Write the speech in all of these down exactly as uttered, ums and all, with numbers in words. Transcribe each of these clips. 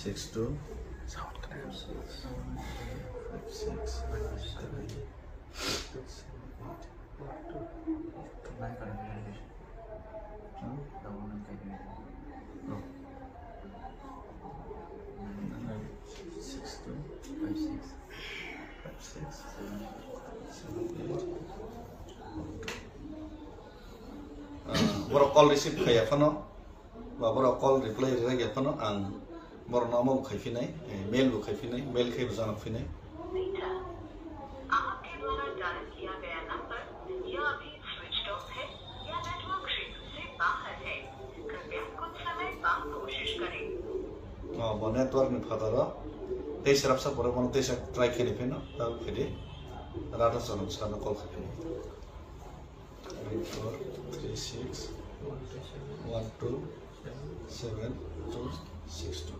Six two. Five six. Nine. Hmm? No. Six two. Five six. Five six. Seven eight. Ah, borok call receive khaiya phano, ba borok call reply rijak ya phano, ang borokno omo bo khai phinai, eh, mail bo khai phinai, mail khai bo janok phinai. आपके द्वारा डायल किया गया नंबर या अभी switch off है या नेटवर्क क्षेत्र से बाहर है। कृपया कुछ समय बाद कोशिश करें। Oh, bo network ni phataro tei serapsa pore bono teisa try khe ni pheno, ta phede rata chwng sano call khai phino. Three four three six one two seven two six two.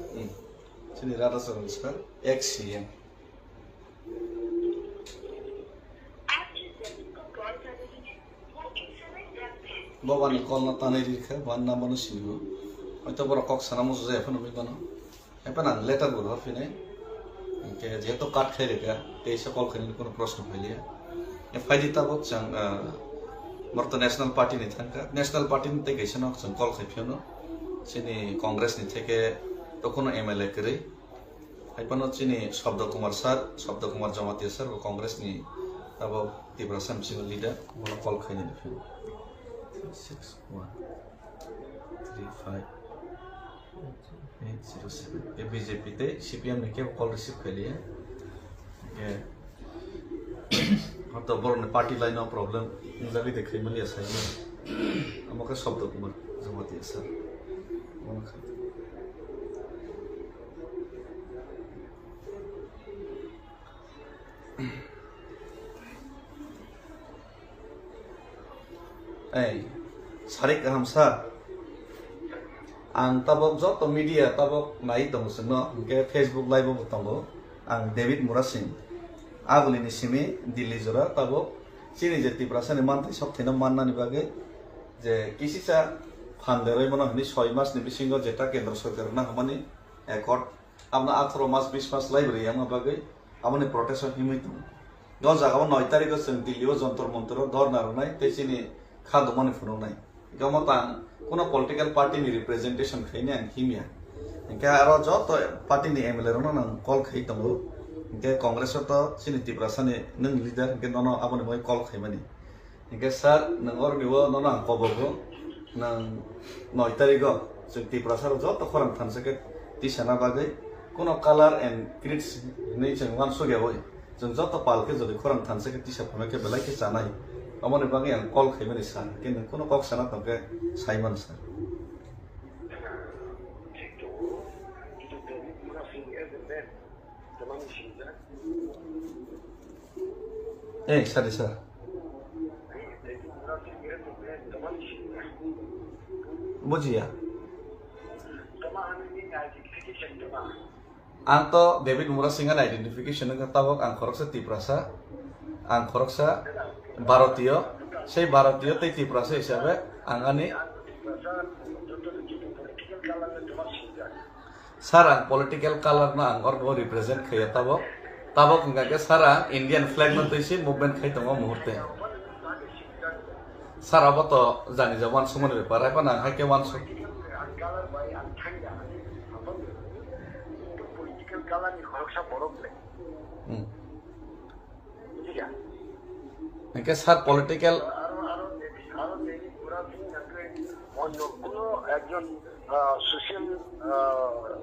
Hmm. Chini rata chwng sir X C M. Bo bani call no tanai ri kha, bo number no sini bo. Hoito borok kok sana muchung jaya phano mi bono. Haikhe ang letter bo rohor phinai. Hinkhe jehetu cut khai rikha, tei se call khainani kono proshno phailiya. E phaidi tabuk chwng, ah, borok to National Party ni thangkha. National Party ni tei kaisa no chwng call khai phiyano. Chini Congress ni theke to kono M L A kwrwi. Haiphano chini Shabda Kumar sir, Shabda Kumar Jamatia sir, bo Congress ni abo Tiprasa bisingo leader, bono call khainani phino. Six one three five eight zero seven. Ke B J P tei C P M ni kebo call receive khailiya. Ke Hato borokni party line o problem wngjagwi de khaimani ya saimani. Amo khe Shabda Kumar Jamatia sir. Bono khai. Ei, sarik kaham sir. Ang tabok joto media tabok nai tongo chwngno, hinkhe Facebook live o bo tongo. Ang David Murasing. Agulini simi Delhi jora tabok chini je Tiprasani manthai sok thaino mannani bagwi je kisisa phan leroi mano hwnwi soi masni bisingo jeta kendro sorkar nahumani accord, abno atharo mas bis mas lai bwrwi yangma bagwi aboni protest o himwi tongo. O jaga o noi tarikh o chwng Delhi o Jantar Mantar o dhorna rwnai tei chini kha dumani phunuknai. Hinkhe omo tang kuno political party ni representation khaini ang himya. Hinkhe aro joto party ni M L A rokno nang call khai tongo. Hinkhe Congress o to chini Tiprasa ni nwng leader, hinkhe nono aboni bagwi call khaimani. Hinkhe sir, nwng oroni o nono ang kobogo, nwng noi tarikh o chwng Tiprasa rok joto khorang thansa khe tisana bagwi kuno color and creeds hinwi chwng uansukya oi. Chwng joto pal khe jodi khorang thansa khe tisa phano khe belai khe chanai. Aboni bagwi ang call khaimani sir. Khe nwng kuno kok sana tong khe saimano sir. Eh, sir, sir. Bujiya. Ang to David Murasing ani identification wngkha tabok, ang khoroksa Tiprasa, ang khoroksa Bharatiyo, sei Bharatiyo tei Tiprasa hisabe ang ani sir, ang political color no ang orbo represent khaiya tabok, tabok hwnkha khe sir ang Indian flag no twi se movement khai tongo muhurte. Sir, abo to jani ja uansukmani bepar, hai phano ang hai khe uansuk. Ang color bai ang thangya. Ang political color ni khoroksa borok le. Hmm. Bujiya. Hingke sir political. Aro, aro, aro, aro, pura pura onyo kuno ekjon ah, social, ah,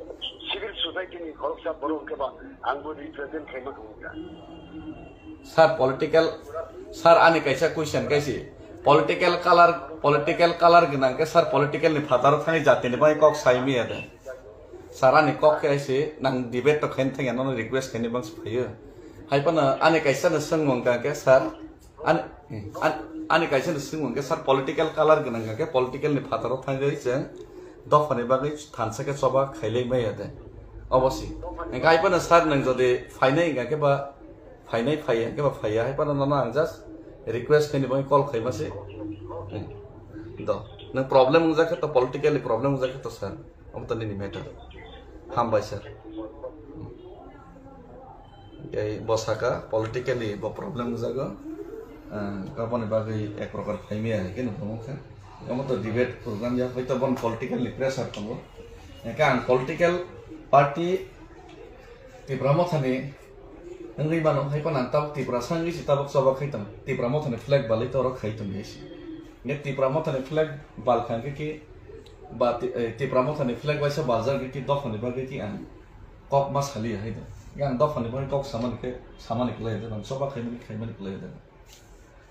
civil society ni khoroksa borok khe ba ang bo represent khaima tongo da. Sir, political, sir, ani kaisa question kaisi. Political color, political color gwnang khe sir, political ni phataro thangwi jatini bai kok sai miya de. Sir, ani kok khe aisi nang debate to khain thangya, nono request khaini bangsi phaio. Hai phano ani kaisa no swngmung kha khe sir, Ani, ani, ani kaisa ni swngmung khe, sir, political color gwnang kha khe political ni phataro thangwi chwng dophani bagwi thansa khe choba khailai maya de. Obo si. Hingkhe hai phano sir nwng jodi phainai hingkha khe ba phainai phaiya hingkhe ba phaiya, hai phano nono ang just Request khaini bagwi call khaima se. Do. Nang problem wngjak khe to, politically problem wngjak khe to sir. Omo to nini matter. Hambai sir. Tei bo saka politically bo problem wngjago. Ah, aboni bagwi ek prokar phaimaya hai khe nukho mankha. Omo to debate program ya, hoito bon political ni pressure tongo. Hingkhe ang political party Tipra Mothani wngwi mano, hai phano ang tabuk Tiprasa wngwi se tabuk choba khai tongo. Tipra Mothani flag balwi to oro khai tongwi se. Hingkhe Tipra Mothani flag bal kha hingkhe ki ba Ti-, eh, Tipra Mothani flag waisa baljak hingkhe ki dophani bagwi ki ang kok ma saliya hai da. Yang dophani bagwi kok samani khe samani kwlai da, choba khaimani khaimani kwlai da.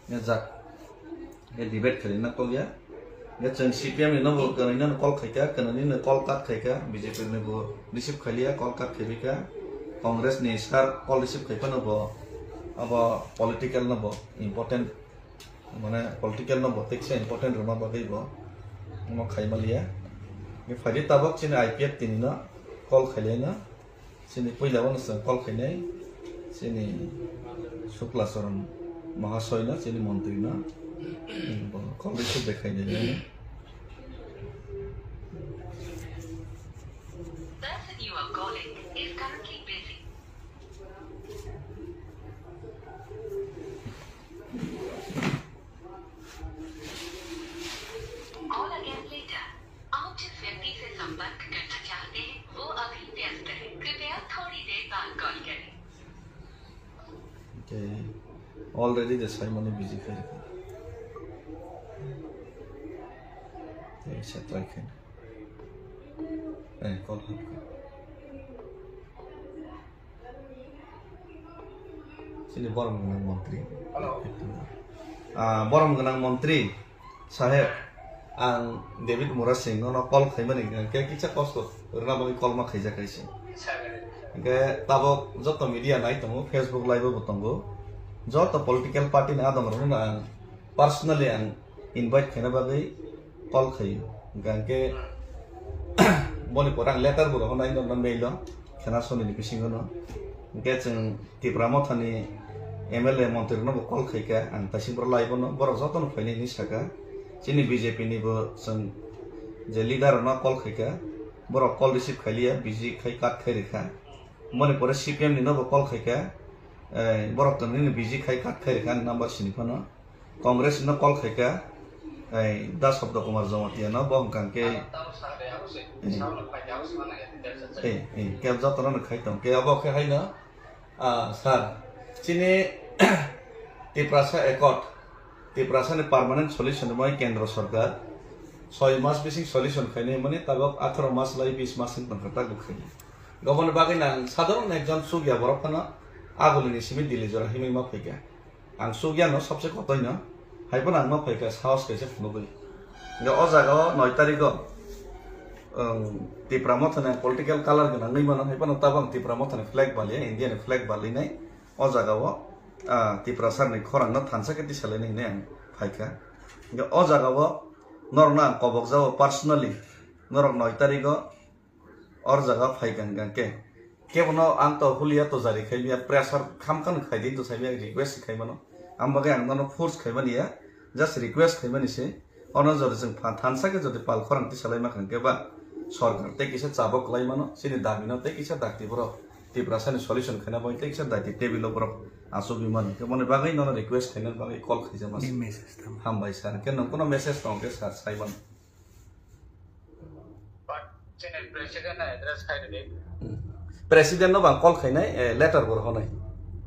Ya jak. Ya debate khali na kok ya. Ya chwng C P M ni no bo kwrwini no call khaika, kwrwini no call cut khaika, B J P ni bo receive khaliya, call cut khaibai kha. Congress ni sir call receive khaipa no bo abo political no bo important, mane political no bo teksa important rwma bagwi bo omo khaimaliya. Ni phaidi tabok chini I P F tini no call khailai no. Chini puila wano chwng call khainai, chini Shukla Charan Mahasoy no, chini montri no, bo call receive bai khainai. Person you are calling is currently busy. Call again later. आप जिस व्यक्ति से संपर्क करना चाहते हैं, वो अभी व्यस्त है। कृपया थोड़ी देर बाद कॉल करें। Okay. Already the Simon busy khairikha. Tei se try khaina. Eh, call hapkha. Chini borom gwnang montri. Hello. Ah, borom gwnang montri saheb, ang David Murasing nono call khaimani hwnkhe kisa kosto rwna bagwi call ma khaijak kaisa. Hwnkhe tabok joto media nai tongo, Facebook live bo tongo, joto political party ni adong rokno ang personally ang invite khaina bagwi call khaio. Hingkha hingkhe boni pore ang letter bo rohornai norno mail o, khena sonini bisingo no. Hingkhe chwng Tipra Mothani M L A montri rokno bo call khaikha, ang taising boro live o no, borok jotono phainai hinwi sakha. Chini B J P ni bo chwng je leader rokno call khaikha, borok call receive khailiya, busy khai cut khai rikha. Boni pore C P M ni no bo call khaikha, eh, borok to nini busy khai cut khai rikha ani number sini phano. Congress no call khaikha, eh, Das Sabda Kumar Jamatia no, bo hwnkha khe, eh, eh, eh, khe jotono no khai tong. Khe abo khe haino, ah, sir, chini Tiprasa Accord, Tiprasa ni permanent solution rwmani Kendra Sarkar soi mas bising solution khainai mani tabok atharo mas lai bis mas wng tongkha tabuk khainai. Goboni bagwi nang sadharon ekjon chukya borok phano agulini simi Delhi jora himwi ma phaikha. Ang chukya no sabse kotoi no, hai phano ang ma phaikha sahos kaisa phunugwi. Hingkhe o jaga o noi tarik o, um, Tipra Mothani ang political color gwnangwi mano, hai phano tabok ang Tipra Mothani flag baliya, India ni flag balinai. O jaga o, ah, Tiprasa ni khorang no thansa khe tisalainai hinwi ang phaikha. Hingkhe o jaga o norokno ang kobokjago personally, norok noi tarik o or jaga phaikha hingkha khe. Kebono ang to huliya to jari khaimiya, pressure khamkha no khaidi to saimya, request khaimano. Ang bagwi ang nono force khaimaniya, just request khaimani se. Ono jodi chwng pha-, thansa khe jodi pal khorang tisalaima kha hwnkhe ba sorkar tei kisa chabok kwlai mano, chini dabi no tei kisa dakti borok Tiprasa ni solution khaina bagwi tei kisa dakti table o borok achugwi mano. Khe moni bagwi nono request khaina bagwi call khaijak masa. Hambai sir, khe nwng kuno message tong khe sir sai mano. But chini president no address khai rwdi. Hmm. President no bang call khainai, eh, letter bo rohonai.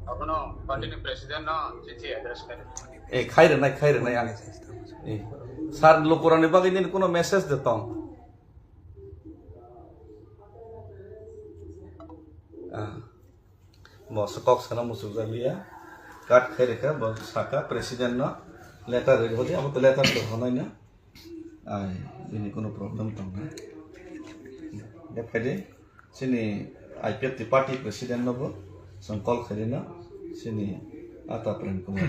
Abono party ni president no chithi address khai rwdi. Eh, khai rwnai, khai rwnai ang. Eh, sir, lukurokni bagwi nini kuno message de tong? Ah. Bo se kok sana muchukjak liya. Cut khai rwkha, bo saka president no letter rwdi, abo to letter to honai na. Ai, bini kuno problem tong na. Ya phaidi, chini I P F T party president no bo chwng call khaidi no, chini Ata Prem Kumar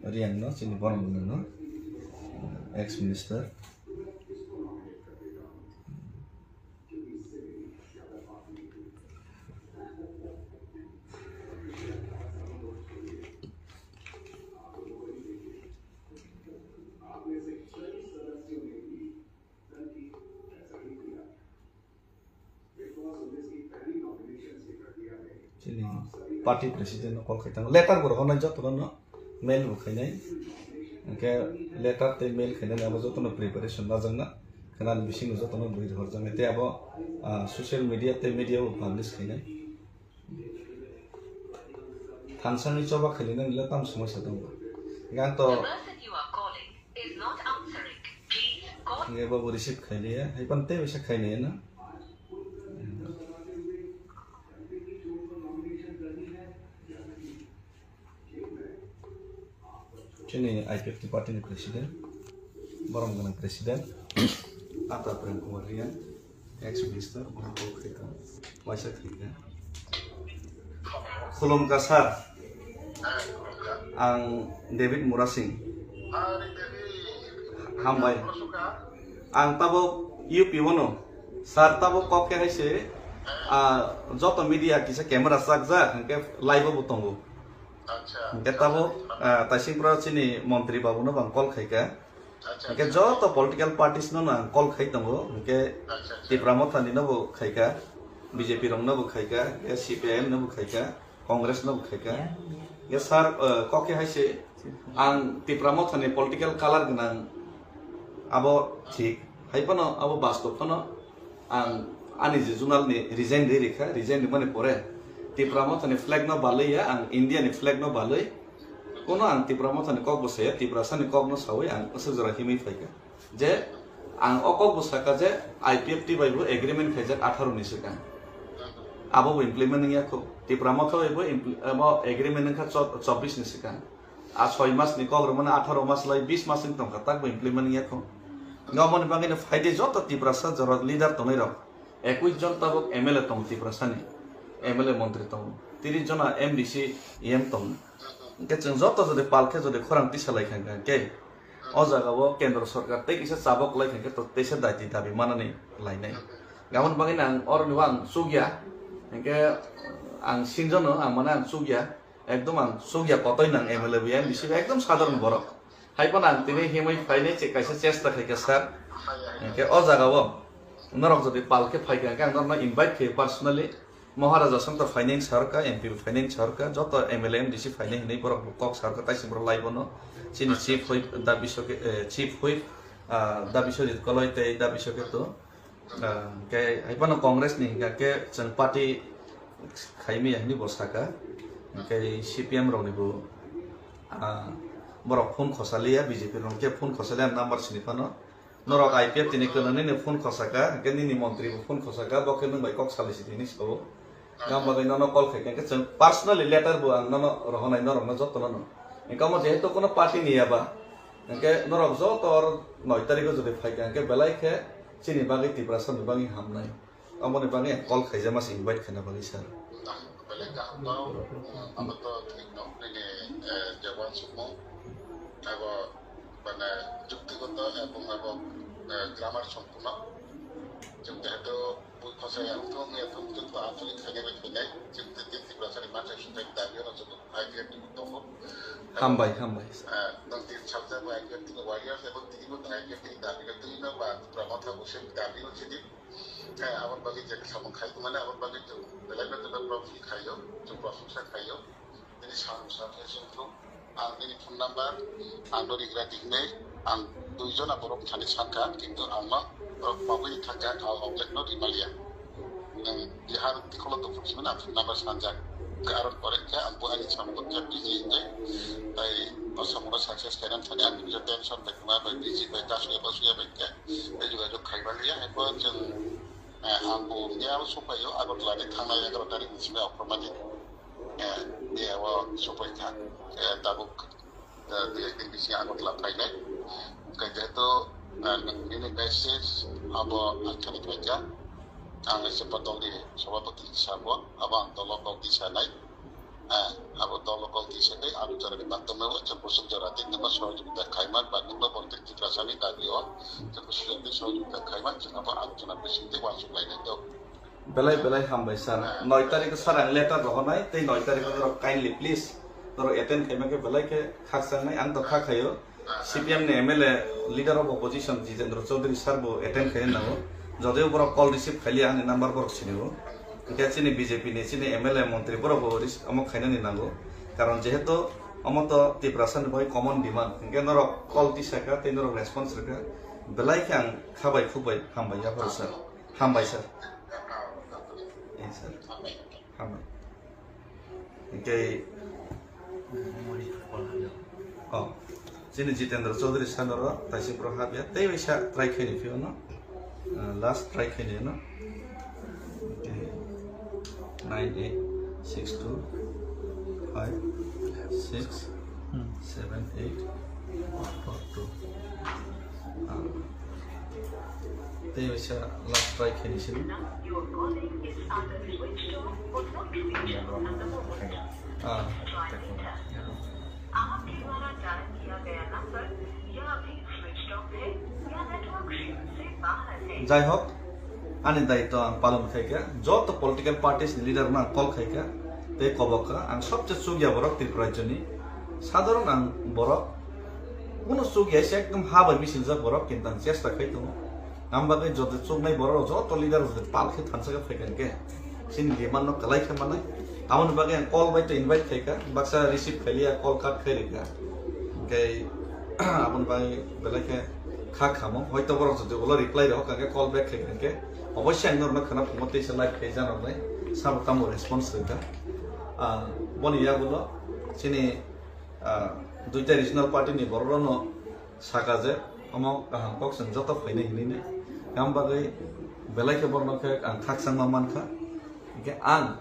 Reang no, chini borok no, ex minister. party president no call khai thango. Letter bo rohornai jotono no mail bo khainai. Hwnkhe letter tei mail khainani abo jotono preparation lajakna. Khwnani bisingo jotono bwrwi rohorjaknai tei abo, ah, social media tei media o publish khainai. Thansani choba khailinani le tam somoi sa tongo. Hwnkhe ang to The person you are calling is not answering. Please call. Hwnkhe bobo receive khailiya, hai pan tei bisa khainai na. Chini I P F T party ni president, borom gwnang president, Ata Prem Kumar Reang, ex minister, borom kok khaika, waisa khaika. Khulumkha sir, ang David Murasing. Hambai. Ang tabuk U P O no. Sir tabuk kok khe hai se, ah, joto media kisa camera chakjak, hwnkhe live o bo tongo. Hwnkhe tabuk, ah, Taisingpra chini montri babu no bang call khaika. Hwnkhe joto political parties no ang call khai tongo. Hwnkhe Tipra Motha ni no bo khaika, B J P rok no bo khaika, hwnkhe C P I M no bo khaika. Congress no bo khaika. Hwnkhe sir, eh, kok khe hai se, ang Tipra Motha ni political color gwnang, abo thik. Hai phano abo bastob phano ang ani je zonal ni resign ri rikha, resign rimani pore Tipra Motha ni flag no balwi ya, ang India ni flag no balwi. Kono ang Tipra Motha ni kok bo saya, Tiprasa ni kok no sawi ang aswk jora himwi phaika. Je ang o kok bo saka je I P F T bai bo agreement khaijak atharo ni swkang. Abo bo implement wngya kho. Tipra Motha bai bo impl-, abo agreement wngkha cho-, chobbish ni swkang. A soi mas ni kok rwmani atharo mas lai bis mas wng tongkha, tak bo implement wngya kho. Ngomoni bagwi no phaide joto Tiprasa jora leader tongnai rok. Ekwis jon tabuk M L A tongo Tiprasa ni. M L A montri tongo. Tris jona M D C E M tongo. Hwnkhe chwng joto jodi pal khe jodi khorang tisa lai kha hwnkhe O jaga o kendro sorkar tei kisa chabok lai kha khe to teisa daiti dabi manani lainai. Aboni bagwi no ang oro ni bo ang chukya, hinkhe ang sinjono ang mane ang chukya, ekdom ang chukya kotoi nang M L A bai M D C bai ekdom sadharon borok. Hai phano ang tini himwi phainai che kaisa chesta khai kha sir. Hinkhe o jaga o norok jodi pal khe phai kha hinkhe ang norokno invite khe personally. Maharaja song to finance sarka, M P finance sarka, joto M L A, M D C finance hinwi borok kok sarka, taising borok lai bono. Chini chief whip da bisoke, eh, chief whip, ah, da bisojit koloi tei da bisoke to. Ah, ke hai phano Congress ni hingka ke chwng party khaimi ya hinwi bo saka. Ke C P M rok ni bo, ah, borok phone khosa liya, B J P rok ke phone khosa liya number sini phano. Norok I P F T ni kwnwi nini phone khosaka, hwnkhe nini montri bo phone khosaka, bo khe nwng bai kok salai si tini sao. Gam bagwi nono call khai khe chwng personally letter bo ang nono rohonai norokno jotono no. Hwnkhe omo jehetu kono party ni ya ba, hwnkhe norok joto oro noi tarikh o jodi phai kha hwnkhe belai khe chini bagwi Tiprasa ni bagwi hamnai. Aboni bagwi ang call khaijama se invite khaina bagwi sir. Belai kaham no, abo to thik no, nini, eh, jawab sukmo, abo mane juktigoto ebong abo, eh, grammar sompurno. Chwng jehetu bui khosai ang thung ya thung, chwng to anchalik khainai bai khainai, chwng tei Tiprasa ni mansa sujak dabi ono chwng I P F T tongo. Hambai, hambai. Eh, nang tin sabjak bai I P F T ni warriors ebong tini bo I P F T ni dabi no twi no ba Tipra Motha bo se dabi no chini. Khe aboni bagwi je samung khai tongmani, aboni bagwi chwng belai no belai profi khaio, chwng prosongsa khaio. Nini samung sa khe chwng thung, ang nini phone number, ang no rigra di hinwi, ang dui jona borok thani sankha, kintu ang no borok pabwi thangkha, kha object no rimaliya. Nwng Bihar tikolo tongphuru simi na phone number sanjak. Karon pore khe ang bo ani samung khe busy hinwi, tai o samung no success khainani thani ang nini tension bai tongma bai busy bai ta suya ba suya bai khe. Tei jogajog khaimani ya, hai phano chwng, eh, ang bo miya o sokphaio, Agartala ni thangnai egaroh tarikh ni simi Oktober mani, eh, miya o sokphai kha, eh, tabuk, eh, dui ek din bisingo Agartala phainai. Hwnkhe jehetu, eh, nwng nini message abo ang thani phaikha, ang se dol ni sabhapati sabo, abo ang dolo kok di sanai. Eh, abo dolo kok di se tei abo jora ni mattome o chwng kusuk jora tei nwngno sohojogita khaiman ba nwngno borok tei Tiprasani dabi o chwng kusuk jora tei sohojogita khaiman chwng abo alochona bising tei uansuk lainai tong. Belai belai hambai sir. Noi tarikh o sir ang letter rohornai tei noi tarikh o norok kindly please norok attend khaima khe belai khe khakchang nai ang to kha khaio. C P M ni M L A leader of opposition Jitendra Chaudhary sir bo attend khaina nango. Jodeo borok call receive khailiya ani number borok sinio. Hwnkhe chini B J P ni chini M L A montri borok bo ris-, omo khainani nango. Karon jehetu omo to Tiprasa ni bagwi common demand. Hwnkhe norok call tisaka tei norok response rwkha. Belai khe ang khabai khukbai hambai yapharo sir. Hambai sir. Eh, sir. Hambai. Hwnkhe Oh, chini Jitendra Chaudhary sanoro taisik bro hapya. Tei waisa try khaini phiyano. Uh, last try khaini no. Okay. Nine eight six two five six seven eight four two. Ah. Tei waisa last try khaini sini. Ah. Jai hok, ani daitw ang palon khaikha, joto political parties ni leader no ang call khaikha, tei kobok kha, ang sobse chukya borok Tripura rajyoni, sadharon ang borok, kuno chukya se ekdom ha bai misingjak borok, kintu ang chesta khai tongo. Ang bagwi joto chuknai borok joto leader joto pal khe thansa khe phaikha hwnkhe, chini demand no kwlai khe manai. Aboni bagwi ang call bai to invite khaikha, baksa receive khailiya, call cut khairikha. Hwnkhe aboni bagwi belai khe kha khamo, hoito borok joto ulo reply rok hwnkhe call back khaikha hwnkhe, oboisya ang norokno khwna phungo teisa live khai janoknai, sabo tamo response rwkha. Ah, boni yagulo chini, ah, duita regional party ni borok rokno saka je omo kaham kok chwng joto phainai hinwi nai. Yang bagwi belai khe borokno khe ang khakchangma mankha. Hwnkhe ang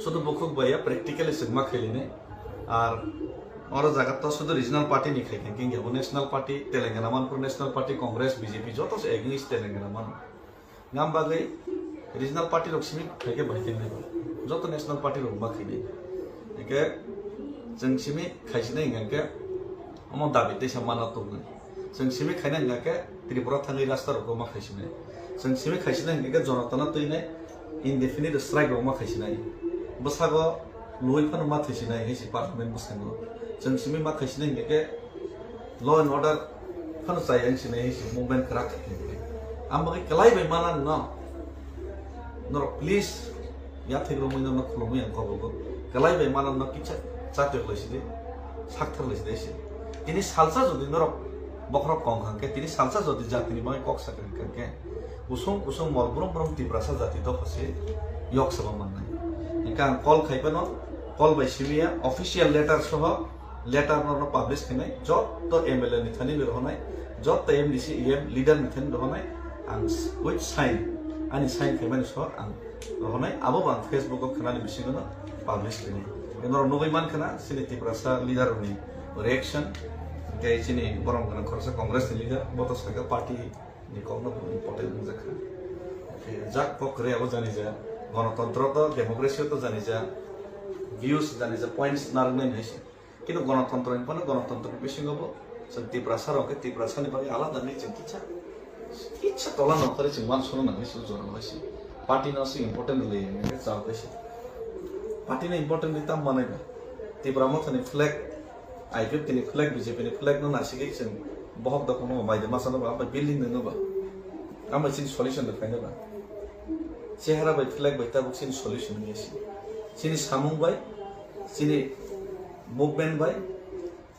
sudu bukhuk bai ya practically chwng ma khailinai. Ar oro jaga to sudu regional party ni khai khe hwnkhe bo national party, Telangana Manipur National Party, Congress, B J P joto se against Telangana mano. Ngam bagwi regional party rok simi khaikhe bai khe nai. Joto national party rok ba khainai. Hwnkhe chwng simi khaisinai hwnkhe omo dabi teisa mana tongmani. Chwng simi khaina hwnkhe Tripura thangwi rasta rok ma khaisinai. Chwng simi khaisinai hwnkhe Jonotana twinai indefinite strike rok ma khaisinai. Bwsago luwi phano ma thwisinai hai si parliament bwskango. Chwng simi ma khaisinai hwnkhe law and order phano chaya wng sinai hai si movement kwrak khe khe. Ang bagwi kwlai bai mana no. Norok please, yathek romwi norok khulumwi ang kobogo. Kwlai bai mana no kisa chatwk lai sidi, sakthar lai sidi se. Tini salsa jodi norok bokhorok kong kha khe, tini salsa jodi jatini bagwi kok sakha khe, kusung kusung mol brum brum Tiprasa jati dopha se yok saba mannai. Hwnkhe ang call khai phano, call bai simi ya, official letter soho, letter no, no publish khainai, joto M L A ni thani rohonai, joto M D C, E M leader ni thani rohonai, ang s-, with sign, ani sign khaimani so ang rohonai, abo bo ang Facebook o khwnani bisingo no publish khainai. Norok nugwi man khna, chini Tiprasa leader ni reaction, tei chini borom khna khoroksa Congress ni leader, bo to saka party ni kok no important wngjakha. Jak kok kwrwi abo jani ja, gonotontro to, democracy o to jani ja, views jani ja, points narwknai nai se. Kintu gonotontro ni phano gonotontro ni bisingo bo chwng Tiprasa rok khe Tiprasa ni bagwi alada ni chwng kisa, kisa tola nongkhorwi chwng uansukna nangwi se jora bai se. Party no se important rwlai ya hwnkhe chao khe se. Party no important rwi tamo manai ba. Tipra Motha ni flag, I P F T ni flag, B J P ni flag no nasigwi chwng bohok dophano bai de masa no ba, bai building no ba. Amo chini solution de phaino ba. Chehara bai flag bai tabuk chini solution ni se. Chini samung bai, chini movement bai,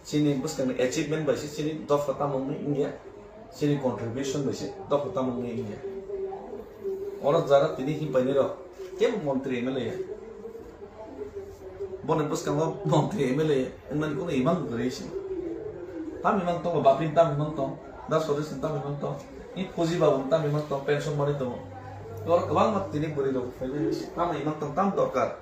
chini bwskangni achievement bai se chini dopha tamo wngwi wngya, chini contribution bai se dopha tamo wngwi wngya. Oro jara tini himpai ni rok kebo montri M L A ya. Boni bwskango montri M L A wngmani kuno imang kwrwi se. Tam imang tongo, bapin tam imang tong, da solution tam imang tong, ni puji babung tam imang tong, pension mani tongo. Oro kwbangma tini bwrwi rok phaiwi se tam imang tong, tam dorkar.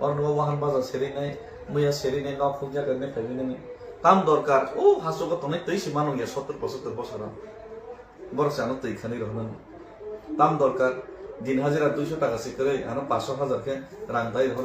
Oro nungbo wahan baja serinai, muya serinai, nok phukya khe nai phaiwi nani. Tam dorkar, o hachugo tongnai twi se mano ya sottor pochottor bosoro. Borok se ano twi khani rohornani. Tam dorkar, din hajira duiso taka se kwrwi, ano paanch hajar khe rang dai rohor.